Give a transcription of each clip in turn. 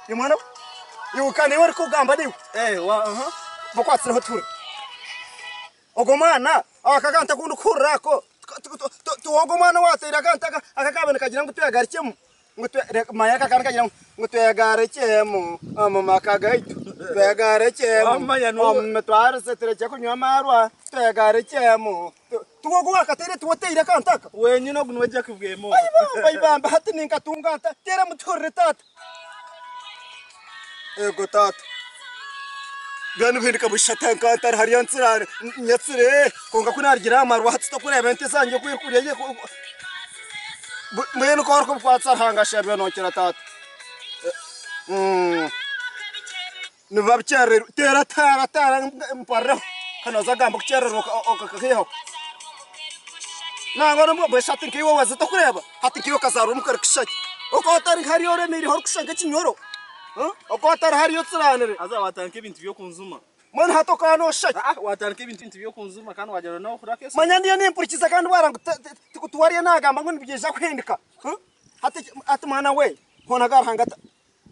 Iwe mwana we, iwe ka niiwe orikugamba niiwe. Eh, wa aha. Bakwatsireho ture. Ogwo mwana aka akantu aku ndikuhurira ako ti ogwo mwana owateire akantu aka aka kaaba nikagira ngu twegarikyemu ngu manya aka akaba nikagira ngu twegarikyemu omu maka gaitu twegarikyemu Wamanya n'obu- omu mitwarize turekye kunywa amaarwa twegarikyemu. Ti ogwo owakateire tiwe oteire akantu aka? Wenyine ogu niwe Jack Bwema ogu. Aibamba aibamba hati ninkatunga nta? Teera mutuhurire taata. Eego taata. Byona nibihinduka busha nka ntari hariya ntsire nyatsire kwonka ku naarugire aha marwa hati tokureeba ente zangye oku erikurya mbwenu ku orikubikwatsa Ruhanga asherure nookira taata. Nibiba bikyerererwe teera teera teera mparireho kandi nooza kugamba okukyerererwa okakaihaho. Nangwa n'obu mbwenu shi hati nkaiwe waaza tokureeba hati nkaiwe okazaarwa omuka orikushusha ki? Okaba otari hariya oremeireho orikushusha nk'ekinyoro, okaba otari hariya otsiranire. Haza waatandika ebintu by'okunjuma. Mbwenu hati okaba nooshusha ki? Ah, waatandika ebintu by'okunjuma kandi waagira ngu noohurira akeesolo. Manya ndiyo nimpurikiza kandi waara ngu tiwariyo naagamba ngu nibiija kuhindika. Hati hati mwana we, hoona ga Ruhanga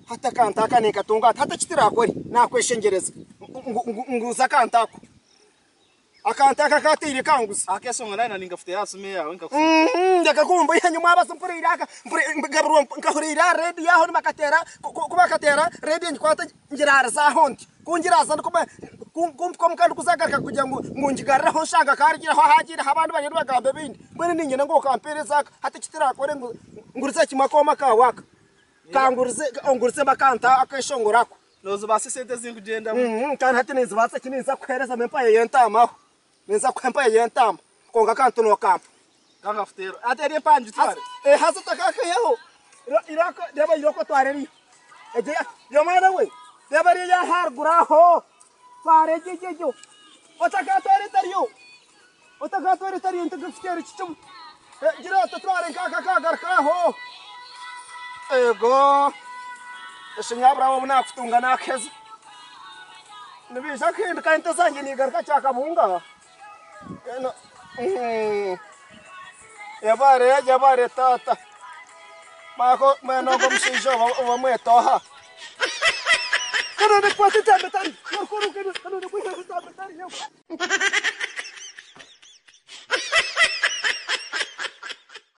Hati akantu aka ninkatunga hati. Hati eki turaakore, naakweshengyereza ngu nguze akantu ako. Akantu ako akaataire kanguze. Akeeshonga naanye ninkafuteera aha simu yaawe nkakusindikira. Ndeka kumboiha nyomwabazo mpuriire aka, ngaburwa nkahuriire aha reediyo aho nibakateera, ku bakateera reediyo ngikwate ngiraarize aho nti. Ku ngiraaza ndikuba ku mpika omuka ndikuza kugaruka kugira ngu ngigarureho nshanga kaarugireho haagiireho abandi bariyo nibagamba ebindi. Mbwenu niinyenda ngu okampeereza aka. Hati eki turaakore ngurize kimwe akooma kaawe aka. Kangurize ongurize akantu akeshongoro ako. Nozibaasa esente ezinkugyendamu. Mm, kandi hati ninzibaasa eki ninza kukuheereza empaya y'entaama aho. Ninza kukuha empaya y'entaama kwonka akantu nookampa. Kankakuteera. Hati eri empaya ngitware? Eh, haza otakakaihaho. Reeba reeba irooko otware eriyo. Egyo ya y'omwana we. Reeba eriyo ey'aharuguru aho. Twara egyo egyo egyo. Otakatwara etariyo. Otakatwara etariyo ntukuteera ekicumu. Gira oti otware nk'aka akagaruka aho. Ego eshi nyabura we obu naakutunga naakuheza. Nibiija kuhinduka ente zangye niigaruka Kyakabunga. Yebare yebare taata. Mbwenu ogwo omushaija obamweta oha? Kanu ndikukwata entambi etariyo.